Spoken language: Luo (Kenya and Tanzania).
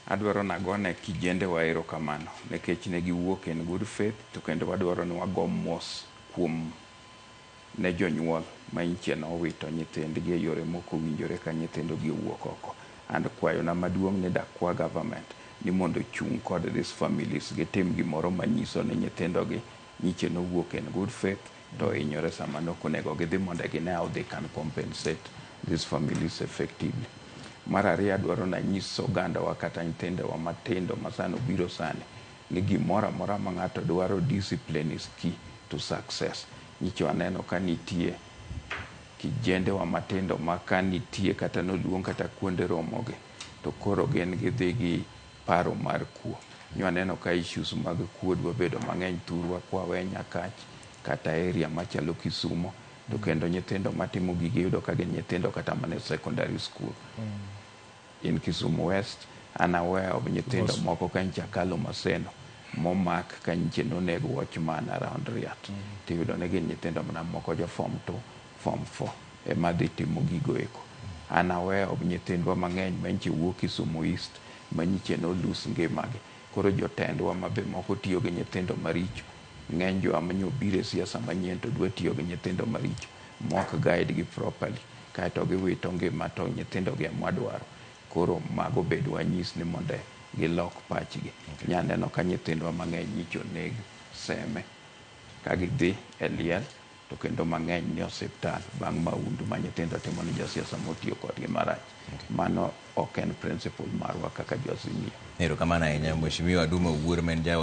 Adwaro nagone kijendewa erokamano nikech ne giwuok in good faith, to kendo wadwaro ni wago mos kuom ne jonyuol ma nyiche nowito nyithindgi e yore mok owinjore ka nyithindo gi owuok oko. And kwayona maduong' ni dakwa government ni mondo ochung' kod these families, gitim gimoro manyiso ni nyithindo gi nyiche nowuok in good faith to hinyore sama nok onego gidhi, mondo gine how they can compensate these families effectively. Mar ariyo, adwaro nanyis ogandawa kata nyithindowa matindo ma sani obiro sani ni gimoro amora ma ng'ato dwaro, discipline is key to success. Nyicho aneno ka nitie kijendewa matindo ma ka nitie kata noluong kata kuonde romogi, to koro gin gidhi gi paro mar kuo. Nyo aneno ka issues mag kuo dwa bedo mang'eny thurwa kwawe Nyakach kata area machalo Kisumo, to kendo nyithindo matimo gigi iyudo ka gin nyithindo kata mana e secondary school. In Kisumu West, an aware of nyithindo moko ka nyicha kalo Maseno momak ka nyiche noneg watchman around Riat. Tiyudo ni gin nyithindo mana moko jo form 2, form 4 ema dhi timo gigo eko. An aware of nyithindwa mang'eny ma nyiche wuok Kisumu East ma nyiche no lose ngimagi. Koro jotendwa ma be moko tiyo gi nyithindo maricho, ng'eny jowa manyo biro e siasa manyien to dwa tiyo gi nyithindo maricho mok guide gi properly, kaeto giwito ngima to nyithindo gi ema wadwaro. Koro mago bed wanyis ni mondo gilok pachgi. Nyaneno ka nyithindwa mang'eny nyicho oneg Seme ka gidhi e liel, to kendo mang'eny ni osiptal bang' maundu ma nyithindo timo ni josiasa motiyo kodgi marach. Mano ok en principle marwa kaka jo Azimio. Erokamano ahinya, Mheshimiwa Duma Owuor, ma en ja